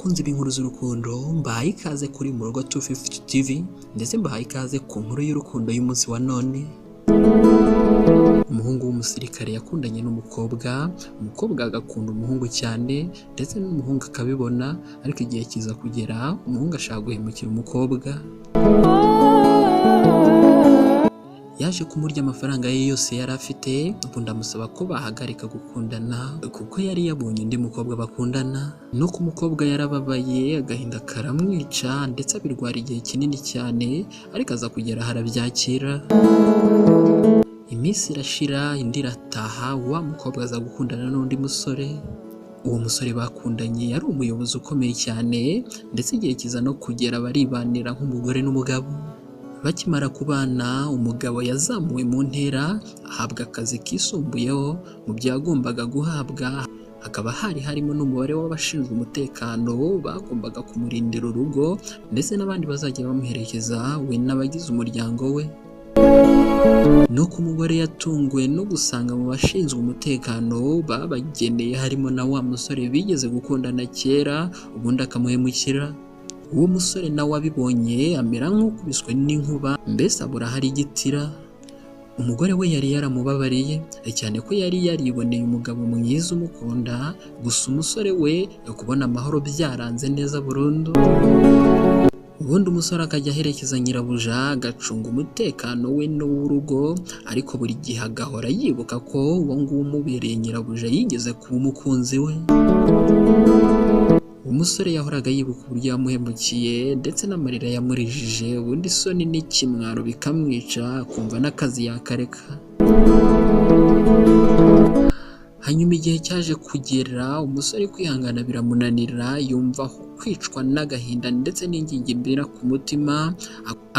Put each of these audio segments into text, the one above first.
Bakunzi b'inkuru z'urukundo, mbahaye ikaze kuri Murugo 250 TV, ndetse mbahaye ikaze ku nkuru y'urukundo y'umunsi wa none. Umuhungu w'umusirikare yakundanye n'umukobwa, umukobwa agakunda umuhungu cyane, ndetse n'umuhungu akabibona, ariko igihe kiza kugera umuhungu ashaka guhemukira umukobwa. Yaje kumurya amafaranga ye yose yari afite, ubundi amusaba ko bahagarika gukundana kuko yari yabonye undi mukobwa bakundana. Nuko umukobwa yarababaye, agahinda karamwica, ndetse abirwara igihe kinini cyane, ariko aza kugera aho arabyakira. Iminsi irashira, indi irataha, wa mukobwa aza gukundana n'undi musore. Uwo musore bakundanye yari umuyobozi ukomeye cyane, ndetse igihe kiza no kugera baribanira nk'umugore n'umugabo. Bakimara kubana, umugabo yazamuwe mu ntera, ahabwa akazi kisumbuyeho mu byo yagombaga guhabwa, hakaba hari harimo n'umubare w'abashinzwe umutekano bagombaga kumurindira urugo, ndetse n'abandi bazajya bamuherekeza we n'abagize umuryango we. Nuko umugore yatunguwe no gusanga mu bashinzwe umutekano babageneye harimo na wa musore bigeze gukundana kera, ubundi akamuhemukira. Uwo musore nawe abibonye amera nk'ukubiswe n'inkuba, mbese abura ahari igitira. Umugore we yari yaramubabariye cyane ko yari yariboneye umugabo mwiza umukunda, gusa umusore we kubona amahoro byaranze neza burundu. Ubundi umusore akajya aherekeza nyirabuja, agacunga umutekano we n'uw'urugo, ariko buri gihe agahora yibuka ko uwo nguwo umubereye nyirabuja yigeze kuba umukunzi we. Umusore yahoraga yibuka uburyo yamuhemukiye ndetse n'amarira yamurijije, ubundi isoni n'ikimwaro bikamwica, akumva n'akazi yakareka. Hanyuma igihe cyaje kugera, umusore kwihangana biramunanira, yumva aho kwicwa n'agahinda ndetse n'ingingimira ku mutima,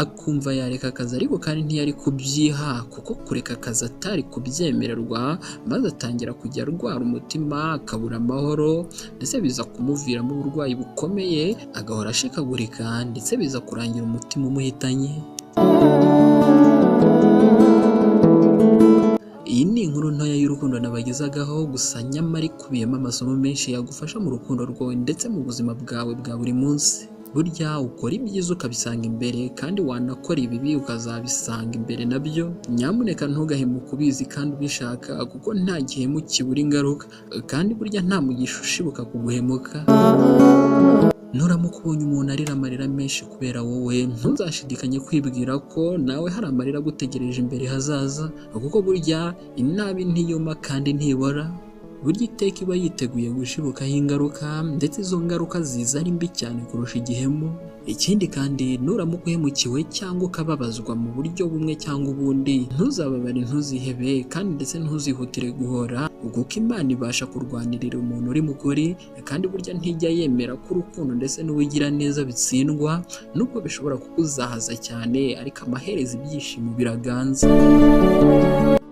akumva yareka akazi, ariko kandi ntiyari kubyiha kuko kureka akazi atari kubyemererwa, maze atangira kujya arwara umutima, akabura amahoro, ndetse biza kumuviramo uburwayi bukomeye, agahora ashikagurika, ndetse biza kurangira umutima umuhitanye. Iyi ni inkuru ntoya y'urukundo nabagezagaho, gusa nyamara ikubiyemo amasomo menshi yagufasha mu rukundo rwawe ndetse mu buzima bwawe bwa buri munsi. Burya ukora ibyiza ukabisanga imbere, kandi wanakora ibibi ukazabisanga imbere nabyo. Nyamuneka ntugahemuke ubizi kandi ubishaka, kuko nta gihemu kibura ingaruka, kandi burya nta mugisha ushibuka kuguhemuka. Nuramuka ubonye umuntu arira amarira menshi kubera wowe, ntuzashidikanye kwibwira ko nawe hari amarira agutegereje imbere hazaza, kuko burya inabi ntiyuma kandi ntibora. Burya iteka iba yiteguye gushibukaho ingaruka, ndetse izo ngaruka ziza ari mbi cyane kurusha igihemu. Ikindi kandi, nuramuka uhemukiwe cyangwa ukababazwa mu buryo bumwe cyangwa ubundi, ntuzababare, ntuzihebe, kandi ndetse ntuzihutire guhora, kuko Imana ibasha kurwanirira umuntu uri mu kuri, kandi burya ntijya yemera ko urukundo ndetse n'ubugiraneza bitsindwa, nubwo bishobora kukuzahaza cyane, ariko amaherezo ibyishimo biraganza.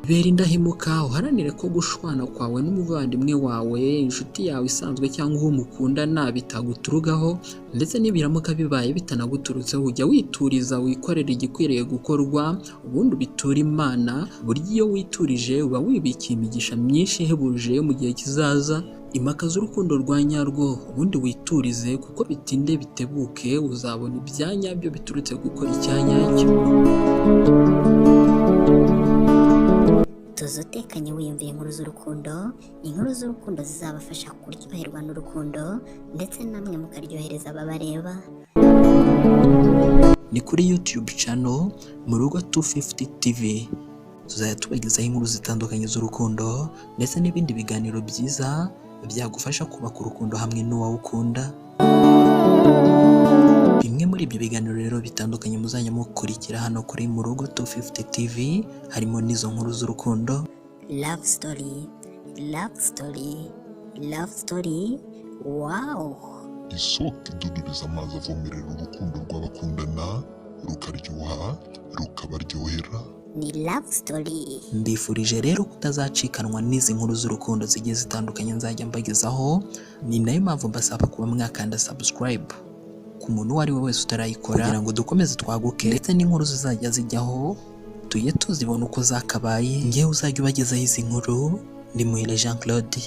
Bera indahemuka, uharanire ko gushwana kwawe n'umuvandimwe wawe, inshuti yawe isanzwe cyangwa uwo mukundana bitaguturugaho, ndetse nibiramuka bibaye bitanaguturutseho, ujya wituriza wikorera igikwiriye gukorwa, ubundi ubiture Imana. Burya iyo witurije uba wibikiye imigisha myinshi ihebuje mu gihe kizaza. Imakaza urukundo rwa nyarwo, ubundi witurize, kuko bitinde bitebuke uzabona ibyanyabyo biturutse gukora icyanyacyo. Tuza utekanye wiyumviye inkuru z'urukundo, inkuru z'urukundo zizabafasha kuryoherwa n'urukundo, ndetse namwe mukaryohereza ababareba. Ni kuri YouTube channel Murugo 250 TV. Tuzajya tubagezaho inkuru zitandukanye z'urukundo ndetse n'ibindi biganiro byiza byagufasha kubaka urukundo hamwe n'uwawe ukunda. Bimwe muri ibyo biganiro rero bitandukanye muzajya mukurikira hano kuri Murugo 250 TV, harimo n'izo nkuru z'urukundo. Love story, love story, love story, wow! Isoko idudubiza amazi avomerera urukundo rw'abakundana, rukaryoha, rukabaryohera. Ni love story. Mbifurije rero kutazacikanwa n'izi nkuru z'urukundo zigiye zitandukanye nzajya mbagezaho. Ni nayo mpamvu mbasaba kuba mwakanda subscribe ku muntu uwo ari we wese utarayikora, kugira ngo dukomeze twaguke, ndetse n'inkuru zizajya zijyaho tujye tuzibona uko zakabaye. Ngewe uzajya ubagezaho izi nkuru ni Muhire Jean Claude.